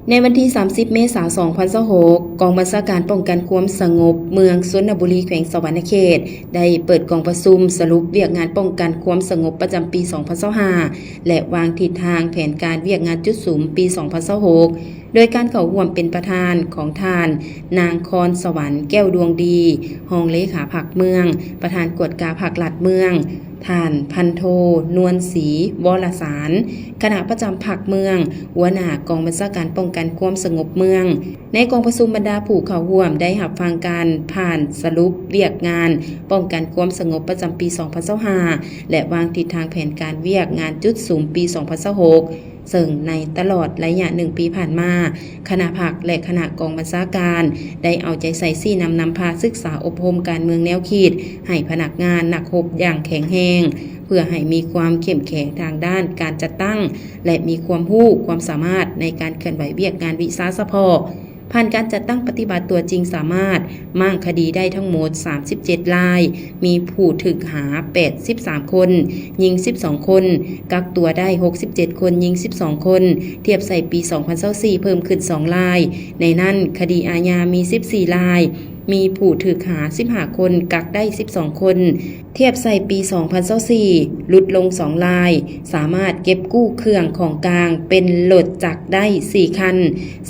ໃນວັນທີສາມສິບ ເມສາ ສອງພັນຊາວຫົກ ກອງບັນຊາການປ້ອງກັນຄວາມສະຫງົບເມືອງຊົນນະບູລີ ແຂວງສະຫວັນນະເຂດ ໄດ້ເປີດກອງປະຊຸມສະຫຼຸບວຽກງານປ້ອງກັນຄວາມສະຫງົບປະຈຳປີສອງພັນຊາວຫ້າ ແລະ ວາງທິດທາງແຜນການວຽກງານຈຸດສຸມປີສອງພັນຊາວຫົກ ໂດຍການເຂົ້າຮ່ວມເປັນປະທານຂອງທ່ານ ນາງ ຄອນສະຫວັນ ແກ້ວດວງດີ ຮອງເລຂາພັກເມືອງ, ປະທານກວດກາພັກລັດເມືອງ, ທ່ານ ພັນໂທ ນວນສີ ວໍລະສານ ຄະນະປະຈຳພັກເມືອງ, ຫົວໜ້າກອງບັນຊາການປ້ອງກັນຄວາມສະຫງົບເມືອງ. ໃນກອງປະຊຸມ, ບັນດາຜູ້ເຂົ້າຮ່ວມໄດ້ຮັບຟັງການຜ່ານສະຫຼຸບວຽກງານປ້ອງກັນຄວາມສະຫງົບປະຈຳປີສອງພັນຊາວຫ້າ ແລະ ວາງທິດທາງແຜນການວຽກງານຈຸດສຸມປີສອງພັນຊາວຫົກ ເຊິ່ງໃນຕະຫຼອດໄລຍະໜຶ່ງປີຜ່ານມາ, ຄະນະພັກ ແລະ ຄະນະກອງບັນຊາການ ໄດ້ເອົາໃຈໃສ່ຊີ້ນຳນຳພາສຶກສາອົບຮົມການເມືອງແນວຄິດໃຫ້ພະນັກງານນັກຮົບຢ່າງແຂງແຮງ, ເພື່ອໃຫ້ມີຄວາມເຂັ້ມແຂງທາງດ້ານການຈັດຕັ້ງ ແລະ ມີຄວາມຮູ້ຄວາມສາມາດໃນການເຄື່ອນໄຫວວຽກງານວິຊາສະເພາະ. ຜ່ານການຈັດຕັ້ງປະຕິບັດຕົວຈິງສາມາດມ້າງຄະດີໄດ້ທັງໝົດສາມສິບເຈັດລາຍ, ມີຜູ້ຖືກຫາແປດສິບສາມຄົນ, ຍິງສິບສອງຄົນ, ກັກຕົວໄດ້ຫົກສິບເຈັດຄົນ, ຍິງສິບສອງຄົນ, ທຽບໃສ່ປີສອງພັນຊາວສີ່ເພີ່ມຂຶ້ນສອງລາຍ. ໃນນັ້ນຄະດີອາຍາມີສິບສີ່ລາຍ, ມີຜູ້ຖືກຫາສິບຫ້າຄົນ, ກັກໄດ້ສິບສອງຄົນ. ທຽບໃສ່ປີສອງພັນຊາວສີ່ ຫຼຸດລົງສອງລາຍ, ສາມາດເກັບກູ້ເຄື່ອງຂອງກາງເປັນລົດຈັກໄດ້ສີ່ຄັນ.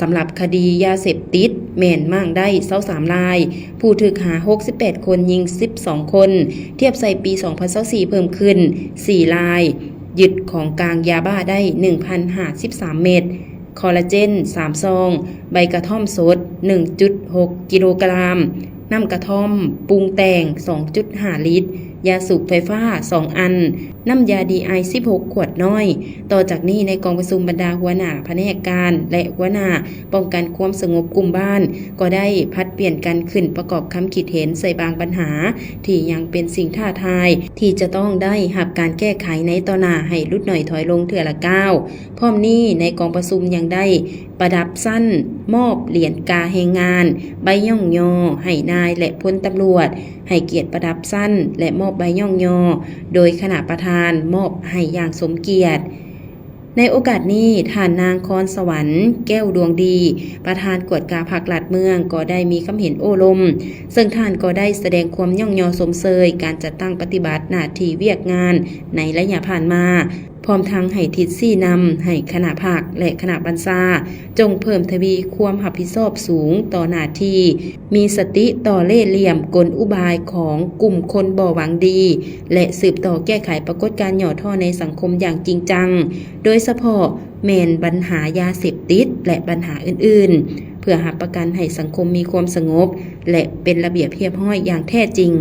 ສຳລັບຄະດີຢາເສບຕິດແມ່ນມ້າງໄດ້ຊາວສາມລາຍ, ຜູ້ຖືກຫາຫົກສິບແປດຄົນ, ຍິງສິບສອງຄົນ, ທຽບໃສ່ປີສອງພັນຊາວສີ່ເພີ່ມຂຶ້ນສີ່ລາຍ, ຍຶດຂອງກາງຢາບ້າໄດ້ໜຶ່ງພັນຫ້າສິບສາມເມັດ, ຄໍລາເຈນສາມຊອງ, ໃບກະທ່ອມສົດໜຶ່ງຈຸດຫົກກິໂລກຣາມ, ນ້ຳກະທ່ອມປຸງແຕ່ງສອງຈຸດຫ້າລິດ, ຢາສູບໄຟຟ້າສອງອັນ, ນ້ຳຢາດີໄອສິບຫົກຂວດນ້ອຍ. ຕໍ່ຈາກນີ້ໃນກອງປະຊຸມ, ບັນດາຫົວໜ້າພະແນກການ ແລະ ຫົວໜ້າປ້ອງກັນຄວາມສະຫງົບກຸ່ມບ້ານ ກໍໄດ້ຜັດປ່ຽນກັນຂຶ້ນປະກອບຄຳຄິດເຫັນໃສ່ບາງບັນຫາທີ່ຍັງເປັນສິ່ງທ້າທາຍ ທີ່ຈະຕ້ອງໄດ້ຮັບການແກ້ໄຂໃນຕໍ່ໜ້າໃຫ້ຫຼຸດໜ້ອຍຖອຍລົງເທື່ອລະກ້າວ. ພ້ອມນີ້ໃນກອງປະຊຸມຍັງໄດ້ປະດັບຊັ້ນມອບຫຼຽນກາແຮງງານ, ໃບຍ້ອງຍໍໃຫ້ນາຍ ແລະ ພົນຕຳຫຼວດ, ໃຫ້ກຽດປະດັບຊັ້ນ ແລະ ມອບໃບຍ້ອງຍໍໂດຍຄະນະປະທານມອບໃຫ້ຢ່າງສົມກຽດ. ໃນໂອກາດນີ້, ທ່ານນາງ ຄອນສະຫວັນ ແກ້ວດວງດີ ປະທານກວດກາພັກລັດເມືອງ ກໍໄດ້ມີຄຳເຫັນໂອ້ລົມ, ເຊິ່ງທ່ານກໍໄດ້ສະແດງຄວາມຍ້ອງຍໍຊົມເຊີຍການຈັດຕັ້ງປະຕິບັດໜ້າທີ່ວຽກງານໃນໄລຍະຜ່ານມາ, ພ້ອມທັງໃຫ້ທິດຊີ້ນຳໃຫ້ຄະນະພັກ ແລະ ຄະນະບັນຊາ ຈົ່ງເພີ່ມທະວີຄວາມຮັບຜິດຊອບສູງຕໍ່ໜ້າທີ່, ມີສະຕິຕໍ່ເລ່ຫຼ່ຽມກົນອຸບາຍຂອງກຸ່ມຄົນບໍ່ຫວັງດີ ແລະ ສືບຕໍ່ແກ້ໄຂປາກົດການຫຍໍ້ທໍ້ໃນສັງຄົມຢ່າງຈິງຈັງ, ໂດຍສະເພາະແມ່ນບັນຫາຢາເສບຕິດ ແລະ ບັນຫາອື່ນໆ, ເພື່ອຮັບປະກັນໃຫ້ສັງຄົມມີຄວາມສະຫງົບ ແລະ ເປັນລະບຽບຮຽບຮ້ອຍຢ່າງແທ້ຈິງ.